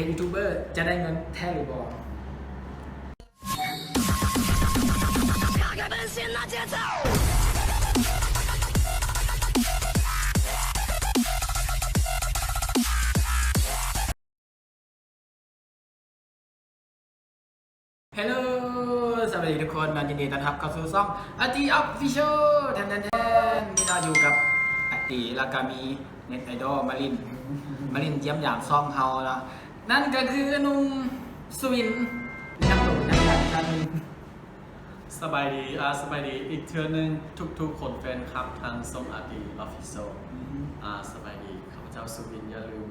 ຢູທູບເບີຈະໄດ້ເງິນແທ້ຫຼືບໍ່? ເຮລໂລ ສະບາຍດີທຸກຄົນເນາະ, ຍິນດີຕ້ອນຮັບເຂົ້າສູ່ຊ່ອງອາຕີອອບຟິຊຽວ ແທນໆ ນີ້ເນາະ, ຢູ່ກັບອາຕີ ແລ້ວກະມີເນັດໄອດອລມາຫຼິ້ນ ມາຫຼິ້ນຢ້ຽມຢາມຊ່ອງເຮົາເນາະ, ນັ້ນກະຄືໜຸ່ມສຸວິນ ນຳໂຕນຳກັນ. ສະບາຍດີ ອາ ສະບາຍດີອີກເທື່ອໜຶ່ງ ທຸກໆຄົນ ແຟນຄລັບທາງຊ່ອງອາຕີອອບຟິຊຽວ ອາ ສະບາຍດີ ຂ້າພະເຈົ້າສຸວິນ. ຢ່າລືມ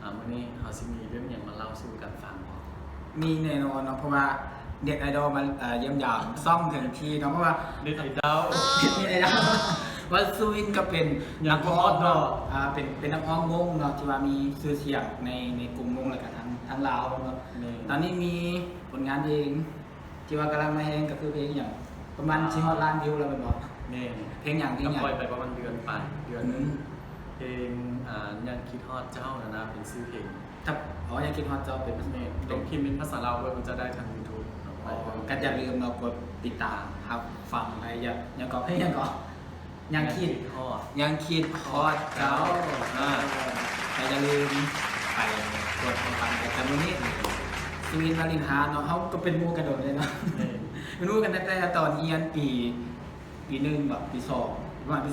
ອາ ມື້ນີ້ເຮົາຊິມີເລື່ອງຫຍັງມາເລົ່າສູ່ກັນຟັງບໍ່? ມີແນ່ນອນເນາະ ເພາະວ່າເນັດໄອດອລມາ ເອີ ຢ້ຽມຢາມຊ່ອງເຖິງທີ່ເນາະ, ເພາະວ່າເນັດໄອດອລ ເນັດໄອດອລ ວ່າສຸວິນກໍເປັນນັກຮ້ອງເນາະ, ອາ ເປັນ ເປັນນັກຮ້ອງວົງເນາະ ທີ່ວ່າມີຊື່ສຽງໃນ ໃນກຸ່ມວົງ ແລ້ວກໍທັງ ທັງລາວເນາະ. ຕອນນີ້ມີຜົນງານເອງ ທີ່ວ່າກຳລັງມາແຮງກໍຄືເພງຫຍັງ? ປະມານ ອ່າ ຊິຮອດລ້ານວິວແລ້ວແມ່ນບໍ່? ແມ່ນ. ເພງຫຍັງ? ເພງຫຍັງ? ກໍປ່ອຍໄປປະມານເດືອນປາຍ ເດືອນໜຶ່ງ. ອືມ. ເພງ ອ່າ ຍັງຄິດຮອດເຈົ້ານັ້ນນະ ເປັນຊື່ເພງ. ຄັບ ອໍ ຍັງຄິດຮອດເຈົ້າເປັນ ແມ່ນ. ຕ້ອງພິມເປັນພາສາລາວເບິ່ງ ຈະໄດ້ທາງຢູທູບ. ອໍ ກໍຢ່າລືມເນາະ ກົດຕິດຕາມຮັບຟັງໄດ້. ຍັງ ຍັງເກາະ ເພງຫຍັງເກາະ? ຍັງຄິດ ຍັງຄິດຮອດ ຍັງຄິດຮອດເຈົ້າ. ອ່າ ກໍຢ່າລືມໄປກວດຮັບຟັງໄດ້. ແຕ່ມື້ນີ້ສຸວິນມາຫຼິ້ນຮ້ານເນາະ, ເຮົາກໍເປັນໝູ່ກັນດົນເລີຍເນາະ. ແມ່ນ. ເປັນໝູ່ກັນຕັ້ງແຕ່ຕອນຮຽນປີ ປີໜຶ່ງບໍ ປີສອງ ປະມານປີ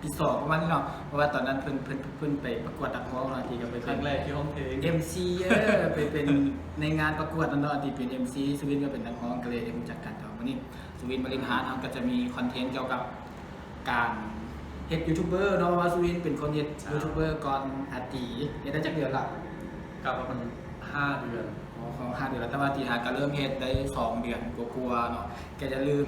ປີສອງປະມານນີ້ເນາະ, ເພາະວ່າຕອນນັ້ນເພິ່ນ ເພິ່ນ ເພິ່ນໄປປະກວດນັກຮ້ອງເນາະ, ອາຕີກໍໄປເປັນ ຄັ້ງແລກທີ່ຮ້ອງເພງ ເອັມຊີ ເອີ ໄປເປັນໃນງານປະກວດນັ້ນເນາະ, ອາຕີເປັນເອັມຊີ ສຸວິນກໍເປັນນັກຮ້ອງ ກໍເລີຍໄດ້ຮູ້ຈັກກັນ. ແຕ່ວ່າມື້ນີ້ສຸວິນມາຫຼິ້ນຮ້ານ ເຮົາກໍຈະມີຄອນເທັນກ່ຽວກັບ ການເຮັດຢູທູບເບີເນາະ, ເພາະວ່າສຸວິນເປັນຄົນເຮັດຢູທູບເບີກ່ອນອາຕີ. ເຮັດໄດ້ຈັກເດືອນລະ? ກໍປະມານຫ້າເດືອນ. ອໍ ຫ້າເດືອນລະ, ແຕ່ວ່າອາຕີຫາກໍເລີ່ມເຮັດໄດ້ສອງເດືອນກວ່າໆເນາະ. ກໍຢ່າລືມ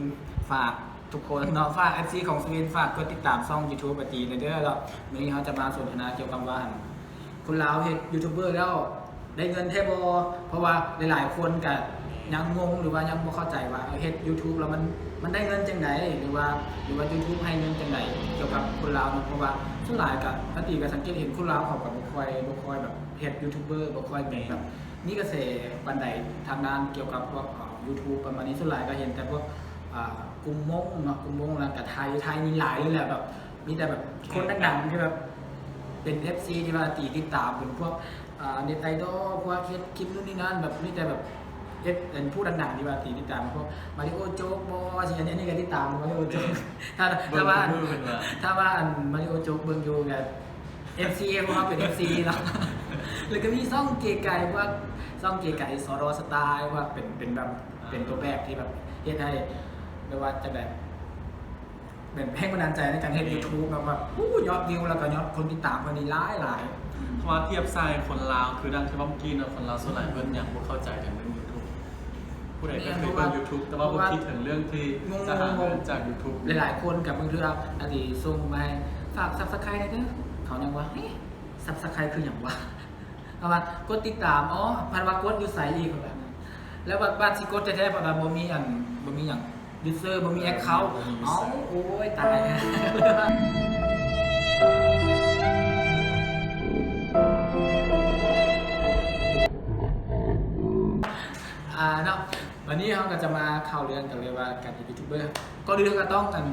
ຝາກທຸກຄົນເນາະ, ຝາກເອັຟຊີຂອງສຸວິນ ຝາກກົດຕິດຕາມຊ່ອງຢູທູບອາຕີແດ່ເດີ. ແລ້ວມື້ນີ້ເຮົາຈະມາສົນທະນາກ່ຽວກັບວ່າ ຄົນລາວເຮັດຢູທູບເບີແລ້ວໄດ້ເງິນແທ້ບໍ່? ເພາະວ່າຫຼາຍໆຄົນກະຍັງງົງ ຫຼືວ່າຍັງບໍ່ເຂົ້າໃຈວ່າເຮັດຢູທູບແລ້ວມັນ ມັນໄດ້ເງິນຈັ່ງໃດ ຫຼືວ່າ ຫຼືວ່າຢູທູບໃຫ້ເງິນຈັ່ງໃດກ່ຽວກັບຄົນລາວເນາະ. ເພາະວ່າສ່ວນຫຼາຍກະ ອາຕີກະສັງເກດເຫັນຄົນລາວເຂົາກະບໍ່ຄ່ອຍ ບໍ່ຄ່ອຍແບບເຮັດຢູທູບເບີ ບໍ່ຄ່ອຍເປັນແບບມີກະແສປານໃດທາງດ້ານກ່ຽວກັບພວກ ເອີ ຢູທູບປະມານນີ້. ສ່ວນຫຼາຍກະເຫັນແຕ່ພວກ ອ່າ ກຸ່ມມົ້ງເນາະ, ກຸ່ມມົ້ງ ແລ້ວກະໄທ ໄທນີ້ຫຼາຍເລີຍແຫຼະ ແບບ ມີແຕ່ແບບຄົນດັງໆທີ່ແບບເປັນເອັຟຊີທີ່ວ່າອາຕີຕິດຕາມ ເປັນພວກ ອ່າ ເນັດໄອດອລ ພວກເຮັດຄລິບນູ້ນນີ້ນັ້ນ ແບບມີແຕ່ແບບເອັຟ ເປັນຜູ້ດັງໆທີ່ວ່າອາຕີຕິດຕາມ ພວກມາຣິໂອໂຈກບໍ ຊິອັນນີ້ ອັນນີ້ກໍຕິດຕາມມາຣິໂອໂຈກ. ຖ້າ ຖ້າວ່າ ຖ້າວ່າອັນມາຣິໂອໂຈກເບິ່ງຢູ່ກໍເອັຟຊີ ພວກເຮົາເປັນເອັຟຊີເນາະ. ແລ້ວກໍມີຊ່ອງເກໄກ ພວກຊ່ອງເກໄກ ສຣ ສະຕາຍ ພວກເປັນ ເປັນແບບ ເປັນຕົວແບບທີ່ແບບເຮັດໃຫ້ ແບບວ່າຈະແບບ ເປັນແຮງບັນດານໃຈໃນການເຮັດຢູທູບ ແບບວ່າ ໂອ້ ຍອດວິວ ແລ້ວກໍຍອດຄົນຕິດຕາມເພິ່ນນີ້ຫຼາຍໆ. ເພາະວ່າທຽບໃສ່ຄົນລາວ ຄືດັ່ງທີ່ເວົ້າເມື່ອກີ້ເນາະ, ຄົນລາວສ່ວນຫຼາຍເພິ່ນຍັງບໍ່ເຂົ້າໃຈເຖິງເລື່ອງຢູທູບ. ຜູ້ໃດກໍເຄີຍເບິ່ງຢູທູບ ແຕ່ວ່າບໍ່ຄິດເຖິງເລື່ອງທີ່ຈະຫາເງິນຈາກຢູທູບ. ຫຼາຍໆຄົນກໍບາງເທື່ອອາດຊິສົ່ງມາໃຫ້ ຝາກຊັບສະໄຄຣບແດ່ເດີ, ເຂົາຍັງວ່າ ເອີ ຊັບສະໄຄຣບຄືຫຍັງວະ? ເພາະວ່າກົດຕິດຕາມ ອໍ ເພິ່ນວ່າກົດຢູ່ໃສອີກ ແລ້ວບາດ ບາດຊິກົດແທ້ໆ ເພິ່ນວ່າບໍ່ມີອັນ ບໍ່ມີຫຍັງ ຢູເຊີ ບໍ່ມີແອັກເຄົາ. ເອົ້າ ໂອ້ຍ ຕາຍ. ອ່າ ເນາະ ບາດນີ້ເຮົາກໍຈະມາເຂົ້າເລື່ອງກັນເລີຍວ່າ ການເຮັດຢູທູບເບີ ກ່ອນອື່ນເຮົາກໍຕ້ອງ ອັນ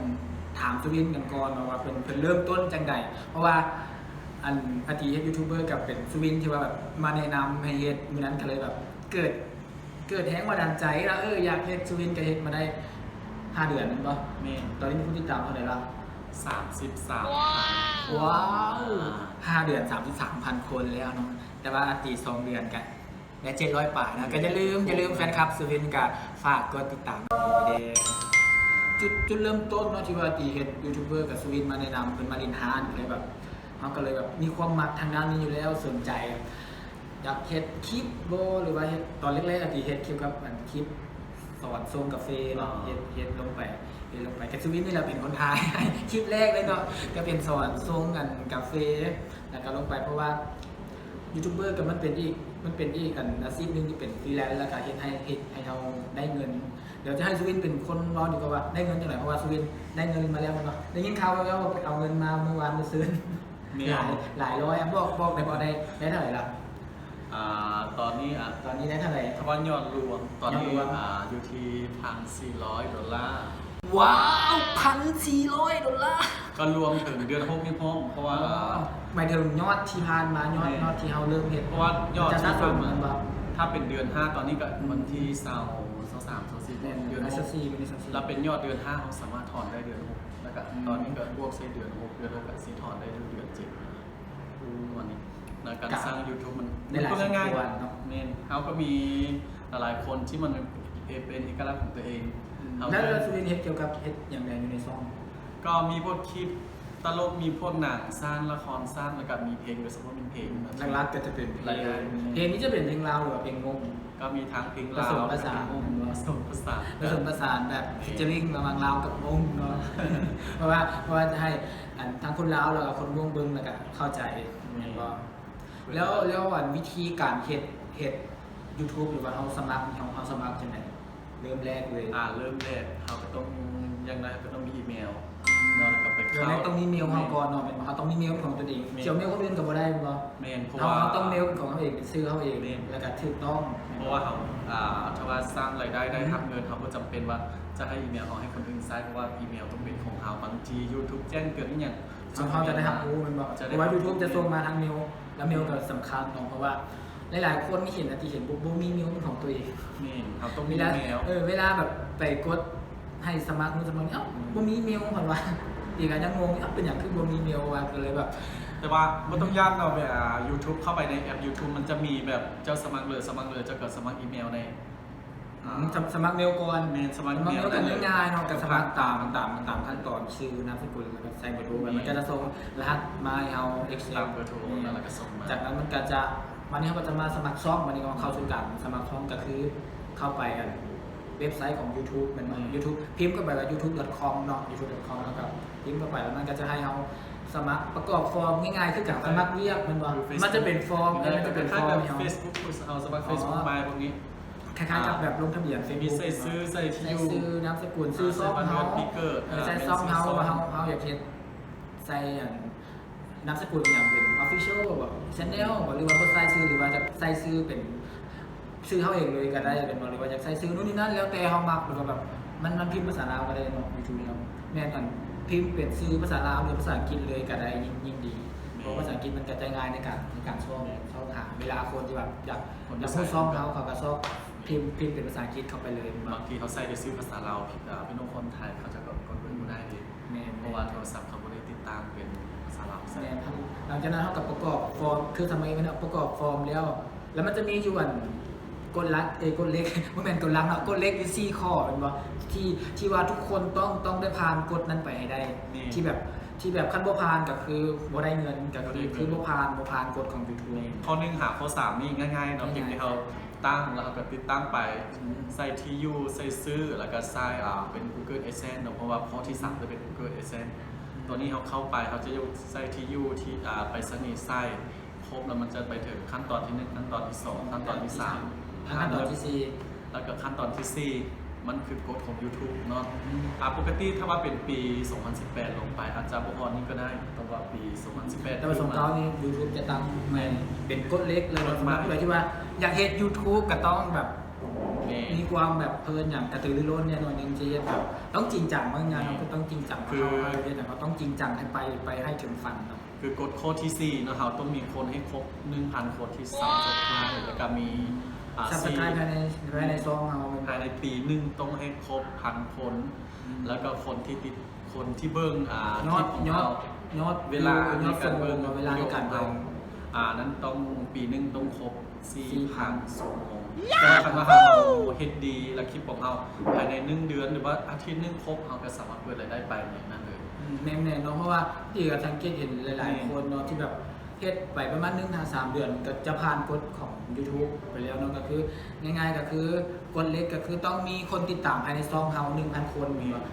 ຖາມສຸວິນກັນກ່ອນເນາະ ວ່າເພິ່ນ ເພິ່ນເລີ່ມຕົ້ນຈັ່ງໃດ? ເພາະວ່າ ອັນ ອາຕີເຮັດຢູທູບເບີກໍເປັນສຸວິນທີ່ວ່າແບບມາແນະນຳໃຫ້ເຮັດ, ມື້ນັ້ນກໍເລີຍແບບເກີດ ເກີດແຮງບັນດານໃຈວ່າ ເອີ ຢາກເຮັດ. ສຸວິນກໍເຮັດມາໄດ້ຫ້າເດືອນແມ່ນບໍ່? ແມ່ນ. ຕອນນີ້ມີຜູ້ຕິດຕາມເທົ່າໃດລະ? ສາມສິບສາມພັນ. ວ້າວ ອ່າ ຫ້າເດືອນ ສາມສິບສາມພັນຄົນແລ້ວເນາະ, ແຕ່ວ່າອາຕີສອງເດືອນກໍ ແລະ ເຈັດຮ້ອຍປາຍເນາະ. ກໍຢ່າລືມ ຢ່າລືມແຟນຄລັບສຸວິນກໍຝາກກົດຕິດຕາມເດີ. ຈຸດ ຈຸດເລີ່ມຕົ້ນເນາະ ທີ່ວ່າອາຕີເຮັດຢູທູບເບີ ກໍສຸວິນມາແນະນຳ ເພິ່ນມາຫຼິ້ນຮ້ານ ກໍເລີຍແບບ ເຮົາກໍເລີຍແບບມີຄວາມມັກທາງດ້ານນີ້ຢູ່ແລ້ວ ສົນໃຈຢາກເຮັດຄລິບບໍ ຫຼືວ່າເຮັດ ຕອນແລກໆອາຕີເຮັດກ່ຽວກັບອັນຄລິບສອນຊົງກາເຟເນາະ. ເຮັດ ເຮັດລົງໄປ ເຮັດລົງໄປ ກໍສຸວິນນີ້ແຫຼະເປັນຄົນຖ່າຍຄລິບແລກເລີຍເນາະ ກໍເປັນສອນຊົງອັນກາເຟ ແລ້ວກໍລົງໄປ ເພາະວ່າຢູທູບເບີກໍມັນເປັນອີກ ມັນເປັນອີກອັນອາຊີບໜຶ່ງທີ່ເປັນຟຣີແລນ ແລ້ວກໍເຮັດໃຫ້ ເຮັດໃຫ້ເຮົາໄດ້ເງິນ. ດຽວຈະໃຫ້ສຸວິນເປັນຄົນເວົ້າດີກວ່າວ່າໄດ້ເງິນຈັ່ງໃດ ເພາະວ່າສຸວິນໄດ້ເງິນມາແລ້ວເນາະ. ໄດ້ຍິນຂ່າວແວ່ວໆວ່າໄປເອົາເງິນມາມື້ວານມື້ຊືນ ແມ່ນ ຫຼາຍ ຫຼາຍຮ້ອຍ ບອກ ບອກໄດ້ບໍ່ ໄດ້ ໄດ້ເທົ່າໃດລະ? ອ່າ ອາ ຕອນນີ້ໄດ້ເທົ່າໃດ? ຄຳວ່າຍອດລວມຕອນນີ້ ຍອດລວມ ອາ ຢູ່ທີ່ພັນສີ່ຮ້ອຍໂດລາ. ວ້າວ ພັນສີ່ຮ້ອຍໂດລາ ກໍລວມເຖິງເດືອນຫົກນີ້ພ້ອມ ເພາະວ່າ ອໍ ອາ ໝາຍເຖິງຍອດທີ່ຜ່ານມາ ຍອດ ແມ່ນ ຍອດທີ່ເຮົາເລີ່ມເຮັດ ເພາະວ່າຍອດທີ່ຜ່ານມາ ຖ້າເປັນເດືອນຫ້າ ຕອນນີ້ກໍ ອືມ ວັນທີຊາວ ຊາວສາມ ຊາວສີ່ ແມ່ນ ເດືອນຫົກ ຊາວສີ່ ວັນທີຊາວສີ່ ແລ້ວເປັນຍອດເດືອນຫ້າ ເຮົາສາມາດຖອນໄດ້ເດືອນຫົກ ແລ້ວກໍ ອືມ ຕອນນີ້ກໍບວກໃສ່ເດືອນຫົກ ເດືອນຫົກກໍຊິຖອນໄດ້ເດືອນເຈັດ ປະມານນີ້ ໃນການສ້າງຢູທູບມັນ ມັນກໍງ່າຍ ແມ່ນ ເຮົາກໍມີຫຼາຍໆຄົນທີ່ມັນເປັນເອກະລັກຂອງຕົວເອງ. ແລ້ວ ແລ້ວສຸວິນເຮັດກ່ຽວກັບເຮັດຫຍັງແດ່ຢູ່ໃນຊ່ອງ? ກໍມີພວກຄລິບຕະຫຼົກ ມີພວກໜັງສັ້ນ ລະຄອນສັ້ນ ແລ້ວກໍມີເພງ ໂດຍສະເພາະເປັນເພງ ຫຼັກໆກໍຈະເປັນເພງ. ເພງນີ້ຈະເປັນເພງລາວ ຫຼືວ່າເພງມົ້ງ? ກໍມີທັງເພງລາວ ປະສົມປະສານ ປະສົມປະສານ ປະສົມປະສານແບບ featuring ລະຫວ່າງລາວກັບມົ້ງເນາະ ເພາະວ່າ ເພາະວ່າຈະໃຫ້ ອັນ ທັງຄົນລາວ ແລ້ວກໍຄົນມົ້ງເບິ່ງ ແລ້ວກໍເຂົ້າໃຈ ແມ່ນບໍ່? ແລ້ວ ແລ້ວ ອັນ ວິທີການເຮັດ ເຮັດຢູທູບ ຫຼືວ່າເຮົາສະໝັກ ເຮົາ ເຮົາສະໝັກຈັ່ງໃດ? ເລີ່ມແລກເລີຍ ອ່າ ເລີ່ມແລກເຮົາກໍຕ້ອງ ຢ່າງໜ້ອຍເຮົາກໍຕ້ອງມີອີເມວເນາະ ແລ້ວກໍໄປເຂົ້າ ຕ້ອງມີເມວເຮົາກ່ອນເນາະ ແມ່ນບໍ່? ເຮົາຕ້ອງມີເມວເປັນຂອງຕົນເອງ ຊິເອົາເມວຄົນອື່ນກໍບໍ່ໄດ້ແມ່ນບໍ່? ແມ່ນ ເພາະວ່າເຮົາຕ້ອງເມວເປັນຂອງເຮົາເອງ ເປັນຊື່ເຮົາເອງ ແລ້ວກໍຖືກຕ້ອງ ເພາະວ່າເຮົາ ອ່າ ຖ້າວ່າສ້າງລາຍໄດ້ ໄດ້ຮັບເງິນ ເຮົາບໍ່ຈຳເປັນວ່າຈະໃຫ້ອີເມວເຮົາໃຫ້ຄົນອື່ນໃຊ້ ເພາະວ່າອີເມວຕ້ອງເປັນຂອງເຮົາ. ບາງທີຢູທູບແຈ້ງເຕືອນອີ່ຫຍັງ ເຮົາຈະໄດ້ຮັບຮູ້ແມ່ນບໍ່? ເພາະວ່າຢູທູບຈະສົ່ງມາທາງເມວ ແລ້ວເມວກໍສຳຄັນເນາະ ເພາະວ່າຫຼາຍໆຄົນນີ້ເຫັນ ອາດຈະເຫັນບໍ່ ບໍ່ມີເມວເປັນຂອງຕົວເອງ. ແມ່ນ ເຮົາຕ້ອງມີເມວ ເວລາແບບໄປກົດໃຫ້ສະໝັກ ສະໝັກນີ້ ເອົ້າ ບໍ່ມີເມວ ເພິ່ນວ່າ ເອກະຍັງງົງ ເອົ້າ ເປັນຫຍັງຄືບໍ່ມີເມວວ່າ ກໍເລີຍແບບ ແຕ່ວ່າບໍ່ຕ້ອງຢ້ານເນາະ ແບບຢູທູບ ເຂົ້າໄປໃນແອັບຢູທູບ ມັນຈະມີແບບເຈົ້າສະໝັກເລີຍ ສະໝັກເລີຍ ເຈົ້າກໍສະໝັກອີເມວໃນ ອືມ ສະ ສະໝັກເມວກ່ອນ ແມ່ນ ສະໝັກອີເມວກໍງ່າຍໆເນາະ ກໍສະໝັກຕາມ ຕາມ ຕາມຂັ້ນຕອນ ຊື່ ນາມສະກຸນ ແລ້ວກໍໃສ່ເບີໂທ ມັນກໍຈະສົ່ງລະຫັດມາໃຫ້ເຮົາ ເອັກເຊັນ ຕາມເບີໂທ ແລ້ວກໍສົ່ງມາ ຈາກນັ້ນມັນກໍຈະ ບາດນີ້ເຮົາກໍຈະມາສະໝັກຊ່ອງ ບາດນີ້ກໍເຂົ້າສູ່ການສະໝັກຊ່ອງ ກໍຄືເຂົ້າໄປ ອັນ ເວັບໄຊຂອງຢູທູບແມ່ນບໍ່? ຢູທູບ ພິມເຂົ້າໄປວ່າ youtube.com ເນາະ youtube.com ແລ້ວກໍພິມເຂົ້າໄປ ແລ້ວມັນກໍຈະໃຫ້ເຮົາສະໝັກ ປະກອບຟອມງ່າຍໆ ຄືກັນ ສະໝັກວຽກແມ່ນບໍ່? ມັນຈະເປັນຟອມ ມັນຈະເປັນຟອມໃຫ້ເຮົາ ເຟສບຸກ ເຮົາສະໝັກເຟສບຸກມາພວກນີ້ ຄ້າຍໆກັບແບບລົງທະບຽນເຟສບຸກ ມີໃສ່ຊື່ ໃສ່ທີ່ຢູ່ ໃສ່ຊື່ ນາມສະກຸນ ຊື່ຊ່ອງເຮົາ ໃສ່ຊ່ອງເຮົາວ່າເຮົາ ເຮົາຢາກເຮັດ ໃສ່ອັນ ນາມສະກຸນຫຍັງ ເປັນ Official ບໍ Channel ບໍ ຫຼືວ່າບໍ່ໃສ່ຊື່ ຫຼືວ່າຈະໃສ່ຊື່ເປັນຊື່ເຮົາເອງເລີຍກໍໄດ້ແມ່ນບໍ່? ຫຼືວ່າຈະໃສ່ຊື່ໂນ່ນນີ້ນັ້ນ ແລ້ວແຕ່ເຮົາມັກ ຫຼືວ່າແບບ ມັນ ມັນພິມພາສາລາວກໍໄດ້ເນາະ ຢູທູບເນາະ ແມ່ນ ອັນ ພິມເປັນຊື່ພາສາລາວ ຫຼືພາສາອັງກິດເລີຍກໍໄດ້ ຍິ່ງ ຍິ່ງດີ ເພາະພາສາອັງກິດມັນກະຈະງ່າຍໃນການ ໃນການຊອກ ຊອກຫາ ເວລາຄົນທີ່ແບບຢາກ ຢາກຮູ້ຊ່ອງເຮົາ ເຂົາກໍຊອກ ພິມ ພິມເປັນພາສາອັງກິດເຂົ້າໄປເລີຍແມ່ນບໍ່? ບາງທີເຮົາໃສ່ແຕ່ຊື່ພາສາລາວ ພີ່ນ້ອງຄົນໄທເຂົາເຈົ້າກໍກົດເບິ່ງບໍ່ໄດ້ເດ ແມ່ນ ເພາະວ່າໂທລະສັບເຂົາບໍ່ໄດ້ຕິດຕັ້ງເປັນພາສາລາວໃສ່ ແມ່ນ ຫຼັງຈາກນັ້ນເຮົາກໍປະກອບຟອມ ຄືສະໄໝແມ່ນປະກອບຟອມແລ້ວ ແລ້ວມັນຈະມີຢູ່ອັນ ກົດຫຼັກ ເອີ ກົດເຫຼັກ ບໍ່ແມ່ນກົດຫຼັກເນາະ ກົດເຫຼັກຢູ່ສີ່ຂໍ້ແມ່ນບໍ່? ທີ່ ທີ່ວ່າທຸກຄົນຕ້ອງ ຕ້ອງໄດ້ຜ່ານກົດນັ້ນໄປໃຫ້ໄດ້ ທີ່ແບບ ທີ່ແບບຄັນບໍ່ຜ່ານກໍຄືບໍ່ໄດ້ເງິນ ກໍຄື ຄືບໍ່ຜ່ານ ບໍ່ຜ່ານກົດຂອງຢູທູບ. ຂໍ້ໜຶ່ງຫາຂໍ້ສາມນີ້ງ່າຍໆເນາະ ເປັນທີ່ເຮົາຕັ້ງ ແລ້ວເຮົາກໍຕິດຕັ້ງໄປ ໃສ່ທີ່ຢູ່ ໃສ່ຊື່ ແລ້ວກໍໃສ່ ອ່າ ເປັນ Google AdSense ເນາະ ເພາະວ່າຂໍ້ທີສາມຈະເປັນ Google AdSense ຕົວນີ້ເຮົາເຂົ້າໄປ ເຮົາຈະຢູ່ໃສ່ທີ່ຢູ່ ທີ່ ອ່າ ໄປສະນີໃສ່ ຄົບແລ້ວມັນຈະໄປເຖິງຂັ້ນຕອນທີໜຶ່ງ ຂັ້ນຕອນທີສອງ ຂັ້ນຕອນທີສາມ ຂັ້ນຕອນທີສີ່ ແລ້ວກໍຂັ້ນຕອນທີສີ່ ມັນຄືກົດຂອງຢູທູບເນາະ ອືມ ອ່າ ປົກກະຕິຖ້າວ່າເປັນປີສອງພັນສິບແປດລົງໄປ ອາດຈະບໍ່ຮອດນີ້ກໍໄດ້ ຕ້ອງວ່າປີສອງພັນສິບແປດ ແຕ່ວ່າສອງເກົ້ານີ້ຢູທູບຈະຕັ້ງໃໝ່ ເປັນກົດເຫຼັກເລີຍ ສຳລັບຜູ້ໃດທີ່ວ່າຢາກເຮັດຢູທູບກໍຕ້ອງແບບ ມີຄວາມແບບ ເພິ່ນຫຍັງ ກະຕືລືລົ້ນແດ່ໜ້ອຍໜຶ່ງ ຊິເຮັດແບບຕ້ອງຈິງຈັງ ວ່າງ່າຍໆເນາະ ກໍຕ້ອງຈິງຈັງ ເຮົາເຮັດຫຍັງເຮົາຕ້ອງຈິງຈັງໃຫ້ໄປ ໄປໃຫ້ເຖິງຝັນເນາະ. ຄືກົດຂໍ້ທີສີ່ເນາະ ເຮົາຕ້ອງມີຄົນໃຫ້ຄົບໜຶ່ງພັນຄົນທີ່ Subscribe ແລ້ວກໍມີ ອ່າ Subscribe ພາຍໃນ ພາຍໃນຊ່ອງເຮົາ ພາຍໃນປີໜຶ່ງຕ້ອງໃຫ້ຄົບພັນຄົນ ແລ້ວກໍຄົນທີ່ຕິດ ຄົນທີ່ເບິ່ງ ອ່າ ຍອດ ຄລິບຂອງເຮົາ ຍອດ ຍອດ ເວລາ ໃນການເບິ່ງ ເວລາໃນການເບິ່ງ ອ່າ ນັ້ນຕ້ອງ ປີໜຶ່ງຕ້ອງຄົບສີ່ພັນຊົ່ວໂມງ ແຕ່ວ່າຄັນວ່າເຮົາເຮັດດີ ແລ້ວຄລິບຂອງເຮົາພາຍໃນໜຶ່ງເດືອນ ຫຼືວ່າອາທິດໜຶ່ງຄົບ ເຮົາກໍສາມາດເປີດລາຍໄດ້ໄປໃນນັ້ນເລີຍ. ອືມ ແມ່ນໆເນາະ ເພາະວ່າທີ່ກໍສັງເກດເຫັນຫຼາຍໆຄົນເນາະ ທີ່ແບບເຮັດໄປປະມານໜຶ່ງຫາສາມເດືອນ ກໍຈະຜ່ານກົດຂອງຢູທູບໄປແລ້ວເນາະ ກໍຄືງ່າຍໆ ກໍຄືກົດເຫຼັກ ກໍຄືຕ້ອງມີຄົນຕິດຕາມພາຍໃນຊ່ອງເຮົາໜຶ່ງພັນຄົນ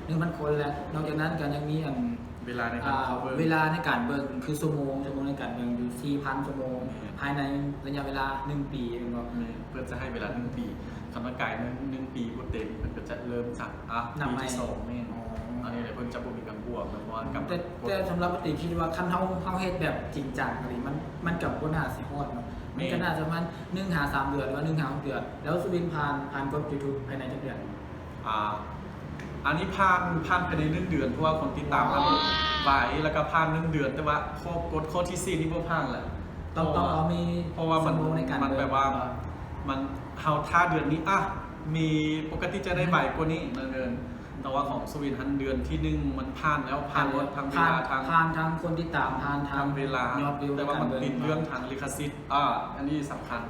ໜຶ່ງພັນຄົນ ແລະ ນອກຈາກນັ້ນກໍຍັງມີອັນ ເວລາໃນການ ອ່າ ເຂົ້າເບິ່ງ ເວລາໃນການເບິ່ງຄືຊົ່ວໂມງ ຊົ່ວໂມງໃນການເບິ່ງຢູ່ສີ່ພັນຊົ່ວໂມງ ພາຍໃນໄລຍະເວລາໜຶ່ງປີແມ່ນບໍ່? ແມ່ນ ເພິ່ນຈະໃຫ້ເວລາໜຶ່ງປີ ຄັນວ່າກາຍໜຶ່ງ ໜຶ່ງປີບໍ່ເຕັມ ເພິ່ນກໍຈະເລີ່ມຈາກ ອ່າ ນັບໃໝ່ ປີທີສອງ ແມ່ນ ອໍ ອັນນີ້ແຫຼະ ເພິ່ນຈະບໍ່ມີການບວກນຳ ເພາະວ່າ ແຕ່ ແຕ່ສຳລັບປະຕິຄິດວ່າ ຄັນເຮົາ ເຮົາເຮັດແບບຈິງຈັງອີ່ຫຼີ ມັນ ມັນກໍບໍ່ໜ້າຊິຮອດເນາະ ມັນກໍໜ້າຈະປະມານໜຶ່ງຫາສາມເດືອນ ຫຼືວ່າໜຶ່ງຫາຫົກເດືອນ. ແລ້ວສຸວິນຜ່ານ ຜ່ານກົດຢູທູບພາຍໃນຈັກເດືອນ? ອ່າ ອັນນີ້ຜ່ານ ຜ່ານພາຍໃນໜຶ່ງເດືອນ ເພາະວ່າຄົນຕິດຕາມເຮົາຫຼາຍ ແລ້ວກໍຜ່ານໜຶ່ງເດືອນ ແຕ່ວ່າຂໍ້ ກົດຂໍ້ທີສີ່ນີ້ບໍ່ຜ່ານແຫຼະ. ຕ້ອງ ຕ້ອງເອົາມີ ເພາະວ່າມັນ ຊົ່ວໂມງໃນການ ມັນແບບວ່າ ເບິ່ງ ມັນ ເຮົາຖ້າເດືອນນີ້ ອະ ມີ ປົກກະຕິຈະໄດ້ ອືມ ຫຼາຍກວ່ານີ້ໜ້ອຍໜຶ່ງ. ແຕ່ວ່າຂອງສຸວິນຫັ້ນເດືອນທີໜຶ່ງມັນຜ່ານແລ້ວ ຜ່ານໝົດທັງເວລາ ຜ່ານ ທັງ ຜ່ານທັງຄົນຕິດຕາມ ຜ່ານທັງ ທັງເວລາ ຍອດວິວ ແຕ່ວ່າມັນຕິດເລື່ອງທາງລິຂະສິດ. ອ່າ ອັນນີ້ສຳຄັນ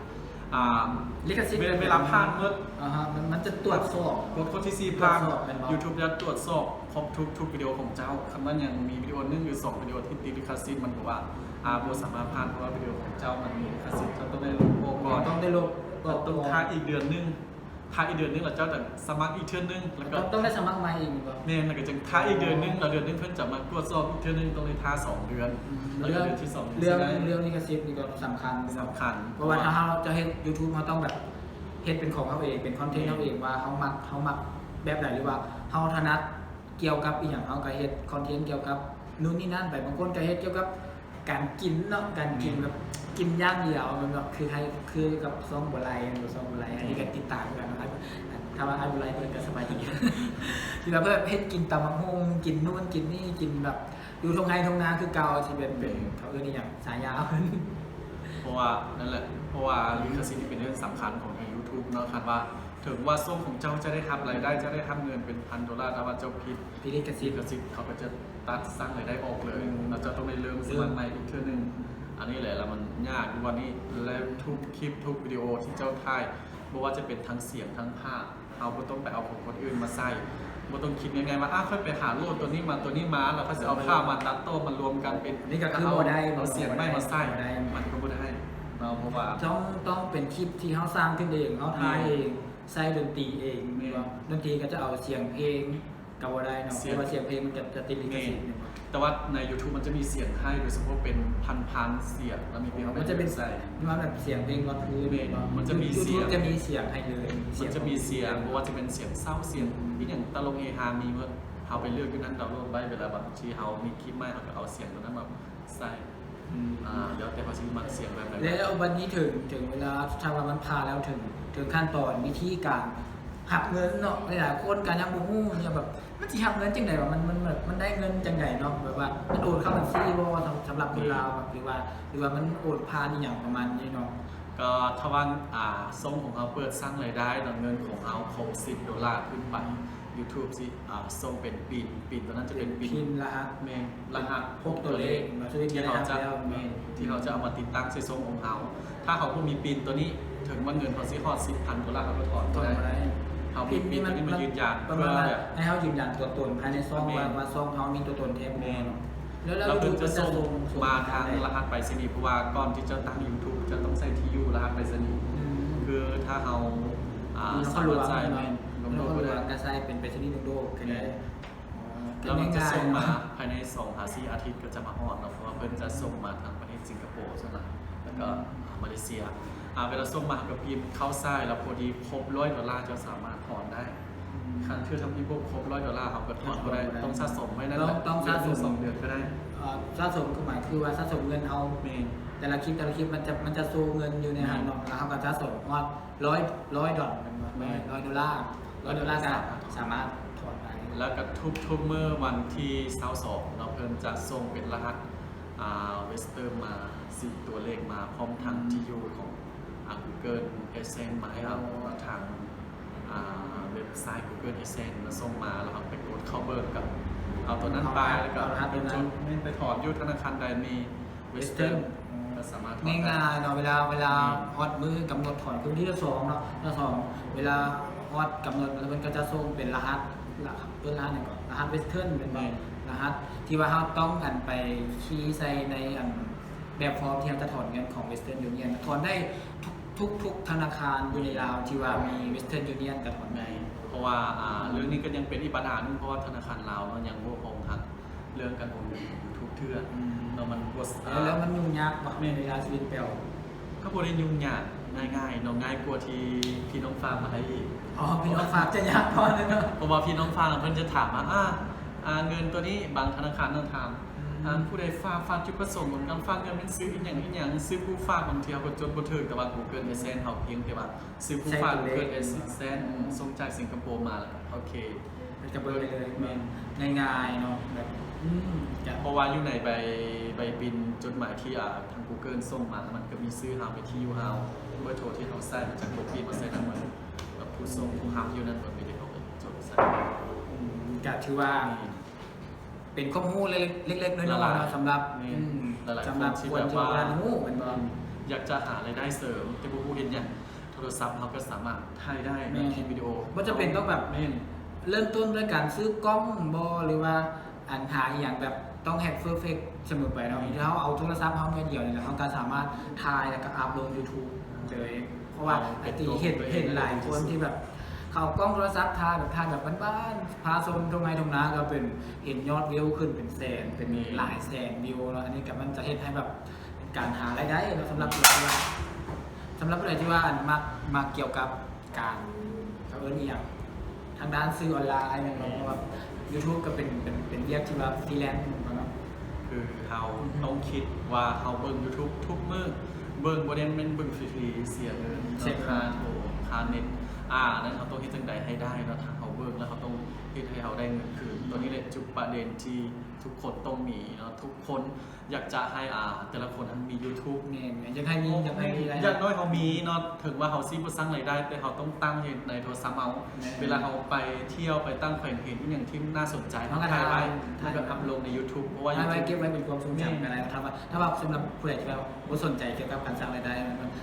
ອ່າ ລິຂະສິດ ເວລາ ເວລາຜ່ານໝົດ ອ່າຮະ ມັນ ມັນຈະຕວດສອບ ກົດຂໍ້ທີສີ່ຜ່ານ ຕວດສອບແມ່ນບໍ່? ຢູທູບຈະຕວດສອບຄົບທຸກ ທຸກວິດີໂອຂອງເຈົ້າ. ຄັນວ່າຍັງມີວິດີໂອໜຶ່ງ ຫຼື ສອງວິດີໂອທີ່ຕິດລິຂະສິດ ມັນກໍວ່າ ອ່າ ບໍ່ສາມາດຜ່ານ ເພາະວ່າວິດີໂອຂອງເຈົ້າມັນມີລິຂະສິດ ເຈົ້າຕ້ອງໄດ້ລົບອອກກ່ອນ. ຕ້ອງໄດ້ລົບ ຕ້ອງ ຕ້ອງຖ້າອີກເດືອນໜຶ່ງ ຖ້າອີກເດືອນໜຶ່ງແລ້ວເຈົ້າຈະສະໝັກອີກເທື່ອໜຶ່ງ ແລ້ວກໍ ຕ້ອງ ຕ້ອງໄດ້ສະໝັກໃໝ່ອີກແມ່ນບໍ່? ແມ່ນ ແລ້ວກໍຈັ່ງຖ້າອີກເດືອນໜຶ່ງ ອໍ ແລ້ວເດືອນໜຶ່ງເພິ່ນຈະມາກວດສອບອີກເທື່ອໜຶ່ງ ຕ້ອງໄດ້ຖ້າສອງເດືອນ ອືມ ແລ້ວເດືອນທີສອງ ເລື່ອງ ເລື່ອງລິຂະສິດນີ້ກໍສຳຄັນ ສຳຄັນ ເພາະວ່າ ເພາະວ່າ ຖ້າເຮົາຈະເຮັດຢູທູບ ເຮົາຕ້ອງແບບເຮັດເປັນຂອງເຮົາເອງ ເປັນຄອນເທັນ ແມ່ນ ເຮົາເອງ ວ່າເຮົາມັກ ເຮົາມັກແບບໃດ ຫຼືວ່າເຮົາຖະໜັດກ່ຽວກັບອີ່ຫຍັງ ເຮົາກໍເຮັດຄອນເທັນກ່ຽວກັບໂນ່ນນີ້ນັ້ນໄປ. ບາງຄົນກໍເຮັດກ່ຽວກັບ ການກິນເນາະ ການກິນ ອືມ ແບບກິນຢ່າງດຽວ ແມ່ນບໍ່? ຄືໃຫ້ ຄືກັບຊ່ອງບໍ່ໄຫຼ ແມ່ນບໍ່? ຊ່ອງບໍ່ໄຫຼ ອືມ ອັນນີ້ກໍຕິດຕາມຄືກັນເນາະ. ຖ້າວ່າອ້າຍບໍ່ໄຫຼເພິ່ນກໍສະບາຍດີ ທີ່ວ່າເພິ່ນເຮັດກິນຕຳບັກຫຸ່ງ ກິນໂນ່ນກິນນີ້ ກິນແບບຢູ່ທົ່ງໄຮ່ທົ່ງນາຄືເກົ່າ ຊິເປັນ ເປັນ ອືມ ເຂົາເອີ້ນອີ່ຫຍັງ ສາຍາເພິ່ນ. ເພາະວ່ານັ້ນແຫຼະ ເພາະວ່າລິຂະສິດນີ້ເປັນເລື່ອງສຳຄັນຂອງທາງຢູທູບເນາະ. ຄັນວ່າ ເຖິງວ່າຊ່ອງຂອງເຈົ້າຈະໄດ້ຮັບລາຍໄດ້ ຈະໄດ້ຮັບເງິນເປັນພັນໂດລາ ແຕ່ວ່າເຈົ້າຜິດ ຜິດລິຂະສິດ ລິຂະສິດ ເຂົາກໍຈະຕັດສັ່ງລາຍໄດ້ອອກເລີຍ ອືມ ແລ້ວເຈົ້າຕ້ອງໄດ້ເລີ່ມ ເລີ່ມ ສະໝັກໃໝ່ອີກເທື່ອໜຶ່ງ. ອັນນີ້ແຫຼະ ລະມັນຍາກຢູ່ວ່ານີ້ ແລະທຸກຄລິບ ທຸກວິດີໂອທີ່ເຈົ້າຖ່າຍ ບໍ່ວ່າຈະເປັນທັງສຽງ ທັງພາບ ເຮົາບໍ່ຕ້ອງໄປເອົາຂອງຄົນອື່ນມາໃສ່ ບໍ່ຕ້ອງຄິດງ່າຍໆວ່າ ອາ ຂ້ອຍໄປຫາໂຫຼດຕົວນີ້ມາ ຕົວນີ້ມາ ແລ້ວຂ້ອຍຊິເອົາພາບມາຕັດຕໍ່ມາລວມກັນເປັນ ອັນນີ້ກໍຄືບໍ່ໄດ້ ເອົາສຽງໃໝ່ມາໃສ່ ມັນກໍບໍ່ໄດ້ເນາະ. ເພາະວ່າຕ້ອງ ຕ້ອງເປັນຄລິບທີ່ເຮົາສ້າງຂຶ້ນເອງ ເຮົາຖ່າຍເອງ ແມ່ນ ໃສ່ດົນຕີເອງ ແມ່ນ ແມ່ນບໍ່? ດົນຕີກໍຈະເອົາສຽງເພງກໍບໍ່ໄດ້ເນາະ ສຽງ ເພາະວ່າສຽງເພງມັນຈະ ຈະຕິດລິຂະສິດ ແມ່ນ ແມ່ນບໍ່? ແຕ່ວ່າໃນຢູທູບມັນຈະມີສຽງໃຫ້ ໂດຍສະເພາະເປັນພັນໆສຽງ ແລ້ວມີເພງ ມັນຈະເປັນ ໃສ່ ມັນແບບສຽງເພງວັນພື້ນ ແມ່ນ ເນາະ ມັນຈະມີສຽງ ຢູທູບຈະມີສຽງໃຫ້ເລີຍ ມັນຈະມີສຽງ ບໍ່ວ່າຈະເປັນສຽງເສົ້າ ສຽງ ອືມ ອີ່ຫຍັງ ຕະຫຼົກເຮຮາມີໝົດ ເຮົາໄປເລືອກຢູ່ນັ້ນ ດາວໂຫຼດໄວ້ ເວລາບາງທີເຮົາມີຄລິບໃໝ່ ເຮົາກໍເອົາສຽງຕົວນັ້ນມາ ໃສ່ ອືມ ອ່າ ແລ້ວແຕ່ວ່າຊິມັກສຽງແບບໃດ. ແລ້ວບັດນີ້ເຖິງ ເຖິງເວລາ ຖ້າວ່າມັນຜ່ານແລ້ວ ເຖິງ ເຖິງຂັ້ນຕອນວິທີການຮັບເງິນເນາະ ຫຼາຍໆຄົນກໍຍັງບໍ່ຮູ້ ຍັງແບບ ມັນຊິຮັບເງິນຈັ່ງໃດວະ? ມັນ ມັນແບບ ມັນໄດ້ເງິນຈັ່ງໃດເນາະ? ແບບວ່າມັນໂອນເຂົ້າບັນຊີບໍ່? ສຳ ສຳລັບຄົນລາວ ອືມ ແບບ ຫຼືວ່າ ຫຼືວ່າມັນໂອນຜ່ານອີ່ຫຍັງປະມານນີ້ເນາະ? ກໍຖ້າວ່າ ອ່າ ຊ່ອງຂອງເຮົາເປີດສ້າງລາຍໄດ້ເນາະ ເງິນຂອງເຮົາຄົບສິບໂດລາຂຶ້ນໄປ ຢູທູບຊິ ອ່າ ສົ່ງເປັນປິນ ປິນຕົວນັ້ນຈະເປັນປິນ ເປັນປິນລະຫັດ ແມ່ນ ລະຫັດຫົກຕົວເລກ ຫົກຕົວເລກ ທີ່ເຮົາຈະ ແມ່ນ ທີ່ເຮົາຈະເອົາມາຕິດຕັ້ງໃສ່ຊ່ອງຂອງເຮົາ. ຖ້າເຮົາບໍ່ມີປິນຕົວນີ້ ເຖິງວ່າເງິນເຮົາຊິຮອດສິບພັນໂດລາ ເຮົາກໍຖອນບໍ່ໄດ້. ເຮົາມີປິນຕົວນີ້ມາຢືນຢັນ ເພື່ອແບບ ໃຫ້ເຮົາຢືນຢັນຕົວຕົນພາຍໃນຊ່ອງ ແມ່ນ ວ່າ ວ່າຊ່ອງເຮົາມີຕົວຕົນແທ້ບໍ່. ແມ່ນ ແລ້ວ ແລ້ວເພິ່ນຈະສົ່ງມາທາງລະຫັດໄປສະນີ ເພາະວ່າກ່ອນທີ່ຈະຕັ້ງຢູທູບ ຈະຕ້ອງໃສ່ທີ່ຢູ່ ລະຫັດໄປສະນີ. ອືມ ຄືຖ້າເຮົາ ອ່າ ສາມາດຈ່າຍ ແມ່ນ ລົງໂດກກໍໄດ້ ກໍໃສ່ເປັນໄປສະນີລົງໂດກກໍໄດ້. ແມ່ນ ອໍ ແລ້ວມັນຈະສົ່ງມາ ກໍງ່າຍໆເນາະ ພາຍໃນສອງຫາສີ່ອາທິດກໍຈະມາຮອດເນາະ ເພາະວ່າເພິ່ນຈະສົ່ງມາທາງປະເທດສິງກະໂປສ່ວນຫຼາຍ ແລ້ວກໍ ອືມ ມາເລເຊຍ. ອ່າ ເວລາສົ່ງມາ ເຮົາກໍພິມເຂົ້າສາຍ ແລ້ວພໍດີຄົບຮ້ອຍໂດລາ ເຈົ້າສາມາດຖອນໄດ້. ອືມ ຄັນເທື່ອທຳອິດບໍ່ຄົບຮ້ອຍໂດລາ ເຮົາກໍຖອນບໍ່ໄດ້ ຖອນບໍ່ໄດ້ ຕ້ອງສະສົມໄວ້ນັ້ນແຫຼະ ຕ້ອງ ຕ້ອງສະສົມ ເດືອນໜຶ່ງສອງເດືອນກໍໄດ້. ເອີ ສະສົມກໍໝາຍຄືວ່າສະສົມເງິນເຮົາ. ແມ່ນ ແຕ່ລະຄລິບ ແຕ່ລະຄລິບມັນຈະ ມັນຈະໂຊເງິນຢູ່ໃນຫັ້ນເນາະ. ອືມ ແລ້ວເຮົາກໍສະສົມຮອດຮ້ອຍ ຮ້ອຍດອນ ແມ່ນບໍ່? ແມ່ນ ຮ້ອຍໂດລາ ຮ້ອຍໂດລາກໍສາມາດຖອນໄດ້. ແລ້ວກໍທຸກໆມື້ວັນທີຊາວສອງເນາະ ເພິ່ນຈະສົ່ງເປັນລະຫັດ ອ່າ ເວສເຕີນມາ ສີ່ຕົວເລກມາ ພ້ອມທັງ ອືມ ທີ່ຢູ່ຂອງ ອ່າ Google AdSense ມາໃຫ້ເຮົາ ໂອ້ ທາງ ອ່າ ເວັບໄຊ Google AdSense ມາສົ່ງມາ ແລ້ວເຮົາໄປກົດເຂົ້າເບິ່ງ ກໍເອົາຕົວນັ້ນໄປ ເອົາ ແລ້ວກໍ ເອົາລະຫັດ ໄປຈົດ ແມ່ນ ໄປຖອນຢູ່ທະນາຄານໃດມີ Western ອືມ ກໍສາມາດຖອນໄດ້ ງ່າຍໆເນາະ. ເວລາ ເວລາ ອືມ ຮອດມື້ກຳນົດຖອນ ຄືວັນທີຊາວສອງເນາະ ຊາວສອງ ເວລາຮອດກຳນົດແລ້ວ ເພິ່ນກໍຈະສົ່ງເປັນລະຫັດ ລະ ເອີ້ນລະຫັດຫຍັງເກາະ ລະຫັດ Western ແມ່ນບໍ່? ແມ່ນ ລະຫັດທີ່ວ່າເຮົາຕ້ອງອັນໄປຄີໃສ່ໃນອັນແບບຟອມທີ່ເຮົາຈະຖອນເງິນຂອງ Western Union ຖອນໄດ້ທຸກ ທຸກ ທຸກທະນາຄານຢູ່ໃນລາວທີ່ວ່າມີ Western Union ກໍຖອນໄດ້. ເພາະວ່າ ອ່າ ອືມ ເລື່ອງນີ້ກໍຍັງເປັນອີກບັນຫາໜຶ່ງ ເພາະວ່າທະນາຄານລາວເນາະ ຍັງບໍ່ຄົງຄັນ ເລື່ອງການໂອນເງິນຂອງຢູທູບເທື່ອ ອືມ ເນາະ ມັນບໍ່ ແລ້ວ ແລ້ວມັນຫຍຸ້ງຍາກບໍ່? ແມ່ນ ເວລາຊິເປັນແປວ ກໍບໍ່ໄດ້ຫຍຸ້ງຍາກ ງ່າຍໆເນາະ ງ່າຍກວ່າທີ່ພີ່ນ້ອງຝາກມາໃຫ້ອີກ. ອໍ ພີ່ນ້ອງຝາກຈະຍາກກວ່າເນາະ ເພາະວ່າພີ່ນ້ອງຝາກເພິ່ນຈະຖາມວ່າ ອ່າ ອ່າ ເງິນຕົວນີ້ ບາງທະນາຄານຕ້ອງຖາມ ອືມ ອັນຜູ້ໃດຝາກ ຝາກຈຸດປະສົງຂອງການຝາກເງິນ ແມ່ນຊື້ອີ່ຫຍັງອີ່ຫຍັງ ຊື້ຜູ້ຝາກ ບາງເທື່ອເຮົາກໍຈົດບໍ່ຖືກ ແຕ່ວ່າ Google AdSense ເຮົາພຽງແຕ່ວ່າຊື້ຜູ້ຝາກ Google AdSense ສົ່ງຈ່າຍສິງກະໂປມາ ແລ້ວກໍໂອເຄ ເພິ່ນກໍເບິ່ງໄດ້ເລີຍ ແມ່ນ ງ່າຍໆເນາະ ແບບ ອືມ ເພາະວ່າຢູ່ໃນໃບ ໃບບິນຈົດໝາຍທີ່ ອ່າ ທາງ Google ສົ່ງມາ ມັນກໍມີຊື່ເຮົາ ມີທີ່ຢູ່ເຮົາ ເບີໂທທີ່ເຮົາໃສ່ ມັນຈະ copy ມາໃສ່ນຳໝົດ ແລ້ວຜູ້ສົ່ງ ຜູ້ຮັບຢູ່ນັ້ນໝົດ ມີແຕ່ເຮົາຈົດໃສ່ ອືມ ກໍຖືວ່າ ແມ່ນ ເປັນຄວາມຮູ້ເລັກໆນ້ອຍໆເນາະ ສຳລັບ ແມ່ນ ອືມ ຫຼາຍໆ ສຳລັບຄົນທີ່ ຄົນທີ່ ແບບວ່າ ຢາກຮູ້ແມ່ນບໍ່ ອືມ ຢາກຈະຫາລາຍໄດ້ເສີມ ແຕ່ບໍ່ຮູ້ເຮັດຫຍັງ ໂທລະສັບເຮົາກໍສາມາດຖ່າຍໄດ້ ແມ່ນ ເຮັດວິດີໂອ ບໍ່ຈຳເປັນຕ້ອງແບບ ແມ່ນ ເລີ່ມຕົ້ນດ້ວຍການຊື້ກ້ອງບໍ ຫຼືວ່າ ອັນ ຫາອີ່ຫຍັງແບບຕ້ອງເຮັດເພີເຟັກສະເໝີໄປເນາະ ແມ່ນ ເຮົາເອົາໂທລະສັບເຮົາໜ້ອຍດຽວນີ້ແຫຼະ ເຮົາກໍສາມາດຖ່າຍ ແລ້ວກໍອັບລົງ YouTube ເລີຍ ເພາະວ່າ ເຮົາເປັນ ອາ ທີ່ເຫັນ ເຫັນຫຼາຍຄົນທີ່ແບບ ເຂົາເອົາກ້ອງໂທລະສັບຖ່າຍແບບ ຖ່າຍແບບບ້ານໆ ພາຊົມທົ່ງໄຮ່ທົ່ງນາ ກໍເປັນ ເຫັນຍອດວິວຂຶ້ນເປັນແສນ ເປັນ ແມ່ນ ຫຼາຍແສນວິວເນາະ ອັນນີ້ກໍມັນຈະເຮັດໃຫ້ແບບເປັນການຫາລາຍໄດ້ເນາະ ສຳລັບ ແມ່ນ ຜູ້ໃດທີ່ວ່າ ສຳລັບຜູ້ໃດທີ່ວ່າ ອັນ ມັກ ມັກກ່ຽວກັບການ ເຂົາເອີ້ນອີ່ຫຍັງ ທາງດ້ານສື່ອອນລາຍແມ່ນບໍ່ ແມ່ນ ເພາະວ່າ YouTube ກໍເປັນ ເປັນ ເປັນວຽກທີ່ວ່າ freelance ແມ່ນບໍ່ເນາະ ຄືເຮົາ ອືຮຶ ຕ້ອງຄິດວ່າເຮົາເບິ່ງ YouTube ທຸກມື້ ເບິ່ງ ບໍ່ໄດ້ແມ່ນເບິ່ງຟຣີໆ ເສຍເງິນ ເສຍເງິນ ຄ່າໂທ ຄ່າເນັດ ອາ ນັ້ນເຮົາຕ້ອງເຮັດຈັ່ງໃດໃຫ້ໄດ້ເນາະ ຖ້າເຮົາເບິ່ງແລ້ວເຮົາຕ້ອງເຮັດໃຫ້ເຮົາໄດ້ເງິນຄືນ ໂຕນີ້ແຫຼະຈຸດປະເດັນທີ່ທຸກຄົນຕ້ອງມີເນາະ ທຸກຄົນ ຢາກຈະໃຫ້ ອ່າ ແຕ່ລະຄົນຫັ້ນມີ YouTube ແມ່ນ ຢາກໃຫ້ມີ ຢາກໃຫ້ມີລາຍໄດ້ ຢ່າງໜ້ອຍເຮົາມີເນາະ ເຖິງວ່າເຮົາຊິບໍ່ສ້າງລາຍໄດ້ ແຕ່ເຮົາຕ້ອງຕັ້ງເຮັດໃນໂທລະສັບເຮົາ ແມ່ນ ເວລາເຮົາໄປທ່ຽວ ໄປຕ່າງແຂວງ ເຫັນອີ່ຫຍັງທີ່ໜ້າສົນໃຈ ເຮົາກໍຖ່າຍໄວ້ ແລ້ວກໍອັບລົງໃນ YouTube ເພາະວ່າ YouTube ເກັບໄວ້ເປັນຄວາມຊົງຈຳ ແມ່ນ ກໍໄດ້ ຖ້າວ່າ ຖ້າວ່າສຳລັບຜູ້ໃດທີ່ວ່າບໍ່ສົນໃຈກ່ຽວກັບການສ້າງລາຍໄດ້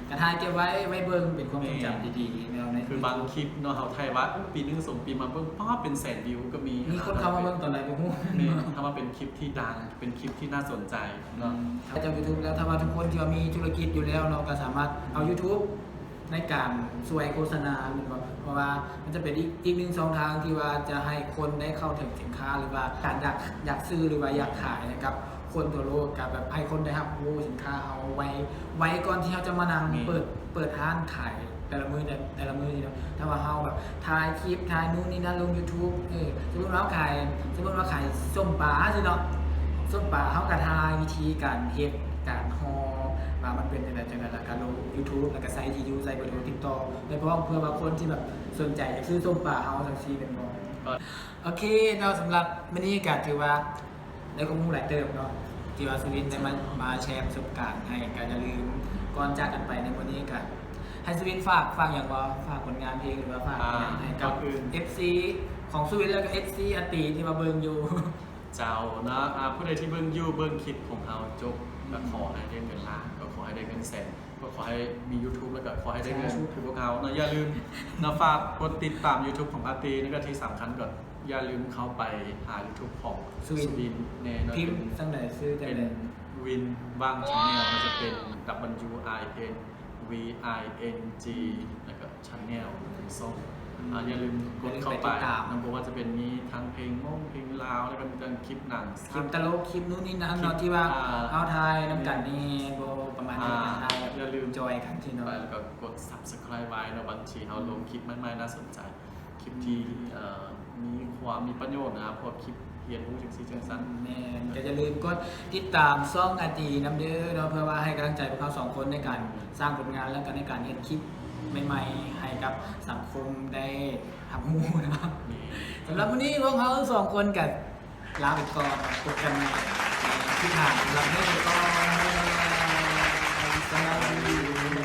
ກໍຖ່າຍເກັບໄວ້ ໄວ້ເບິ່ງເປັນຄວາມຊົງຈຳ ແມ່ນ ດີໆ ແນວໃນ ຄືບາງຄລິບເນາະ ເຮົາຖ່າຍວ່າ ໂອ້ ປີໜຶ່ງສອງປີມາເບິ່ງ ປ້າ ເປັນແສນວິວກໍມີ ມີຄົນເຂົ້າມາເບິ່ງຕອນໃດບໍ່ຮູ້ ແມ່ນ ຖ້າວ່າເປັນຄລິບທີ່ດັງ ເປັນຄລິບທີ່ໜ້າສົນໃຈເນາະ ອືມ ຖ້າເຈົ້າ YouTube ແລ້ວ ຖ້າວ່າທຸກຄົນທີ່ວ່າມີທຸລະກິດຢູ່ແລ້ວເນາະ ກໍສາມາດເອົາ YouTube ໃນການຊ່ວຍໂຄສະນາແມ່ນບໍ່ ເພາະວ່າມັນຈະເປັນອີກ ອີກໜຶ່ງຊ່ອງທາງທີ່ວ່າຈະໃຫ້ຄົນໄດ້ເຂົ້າເຖິງສິນຄ້າ ຫຼືວ່າການຢາກ ຢາກຊື້ ຫຼືວ່າຢາກຂາຍໃຫ້ກັບຄົນທົ່ວໂລກ ກໍແບບໃຫ້ຄົນໄດ້ຮັບຮູ້ສິນຄ້າເຮົາໄວ ໄວກ່ອນທີ່ເຮົາຈະມານັ່ງ ແມ່ນ ເປີດ ເປີດຮ້ານຂາຍ ແຕ່ລະມື້ ແຕ່ລະມື້ນີ້ເນາະ ຖ້າວ່າເຮົາແບບຖ່າຍຄລິບ ຖ່າຍນູ່ນນີ້ນັ້ນລົງ YouTube ເອີ ສົມມຸດວ່າເຮົາຂາຍ ສົມມຸດວ່າຂາຍສົ້ມປາຊີ້ເນາະ ສົ້ມປາ ເຮົາກໍຖ່າຍວິທີການເຮັດ ການຫໍ່ ວ່າມັນເປັນຈັ່ງໃດຈັ່ງໃດ ແລ້ວກໍລົງ YouTube ແລ້ວກໍໃສ່ທີ່ຢູ່ ໃສ່ເບີໂທຕິດຕໍ່ໄປພ້ອມ ເພື່ອວ່າຄົນທີ່ແບບສົນໃຈຢາກຊື້ສົ້ມປາເຮົາຈັ່ງຊີ້ແມ່ນບໍ່? ໂອເຄເນາະ ສຳລັບມື້ນີ້ກໍຖືວ່າ ໄດ້ຄວາມຮູ້ຫຼາຍເຕີບເນາະ ທີ່ວ່າສຸວິນໄດ້ມາ ມາແຊປະສົບການໃຫ້ ກໍຢ່າລືມ ກ່ອນຈາກກັນໄປໃນມື້ນີ້ກໍໃຫ້ສຸວິນຝາກ ຝາກຫຍັງບໍ່? ຝາກຜົນງານເພງ ຫຼືວ່າຝາກ ອ່າ ຫຍັງໃຫ້ກັບ ກ່ອນອື່ນ ເອັຟຊີ ຂອງສຸວິນ ແລ້ວກໍ ເອັຟຊີ ອາຕີ ທີ່ວ່າເບິ່ງຢູ່ ເຈົ້າເນາະ ອ່າ ຜູ້ໃດທີ່ເບິ່ງຢູ່ ເບິ່ງຄລິບຂອງເຮົາຈົບ ກໍ ອືມ ຂໍໃຫ້ໄດ້ເງິນລ້ານ ກໍຂໍໃຫ້ໄດ້ເງິນແສນ ກໍຂໍໃຫ້ມີ YouTube ແລ້ວກໍຂໍໃຫ້ໄດ້ເງິນ ສາທຸ ຄືພວກເຮົາເນາະ ຢ່າລືມເນາະ ຝາກກົດຕິດຕາມ YouTube ຂອງອາຕີ ແລ້ວກໍທີ່ສຳຄັນກໍຢ່າລືມເຂົ້າໄປຫາ YouTube ຂອງສຸວິນ ສຸວິນແນ່ເນາະ ພິມຈັ່ງໃດ ຊື່ຈັ່ງໃດ ເປັນວິນ ວາງ Channel ມັນຈະເປັນ W I N V I N G ແລ້ວກໍ Channel ເປັນຊ່ອງ ອືມ ອ່າ ຢ່າລືມກົດເຂົ້າໄປ ຢ່າລືມໄປຕິດຕາມ ນຳ ບໍ່ວ່າຈະເປັນມີທັງເພງມົ້ງເພງລາວ ແລ້ວກໍມີທັງຄລິບໜັງ ຄລິບຕະຫຼົກ ຄລິບນູ້ນນີ້ນັ້ນເນາະ ທີ່ວ່າ ອ່າ ເຮົາຖ່າຍນຳກັນນີ້ ແມ່ນ ບໍ່ປະມານນີ້ ອ່າ ຖ່າຍແບບ ຢ່າລືມ ຈອຍກັນ ທີ່ເນາະ ໄປແລ້ວກໍກົດ Subscribe ໄວ້ເນາະ ບາງທີເຮົາລົງຄລິບໃໝ່ໆໜ້າສົນໃຈ ຄລິບທີ່ ອືມ ເອີ ມີຄວາມມີປະໂຫຍດນະ ພວກຄລິບຮຽນຮູ້ຈັ່ງຊີ້ຈັ່ງຊັ້ນ ແມ່ນ ກໍຢ່າລືມກົດຕິດຕາມຊ່ອງອາຕີນຳເດີເນາະ ເພື່ອວ່າໃຫ້ກຳລັງໃຈພວກເຮົາສອງຄົນໃນການສ້າງຜົນງານ ແລ້ວກໍໃນການເຮັດຄລິບໃໝ່ໆໃຫ້ກັບສັງຄົມໄດ້ຮັບຮູ້ເນາະ ແມ່ນ ສຳລັບມື້ນີ້ພວກເຮົາສອງຄົນກໍລາໄປກ່ອນ ພົບກັນໃໝ່ໃນຄລິບໜ້າ ສຳລັບມື້ນີ້ກໍ ສະບາຍດີ.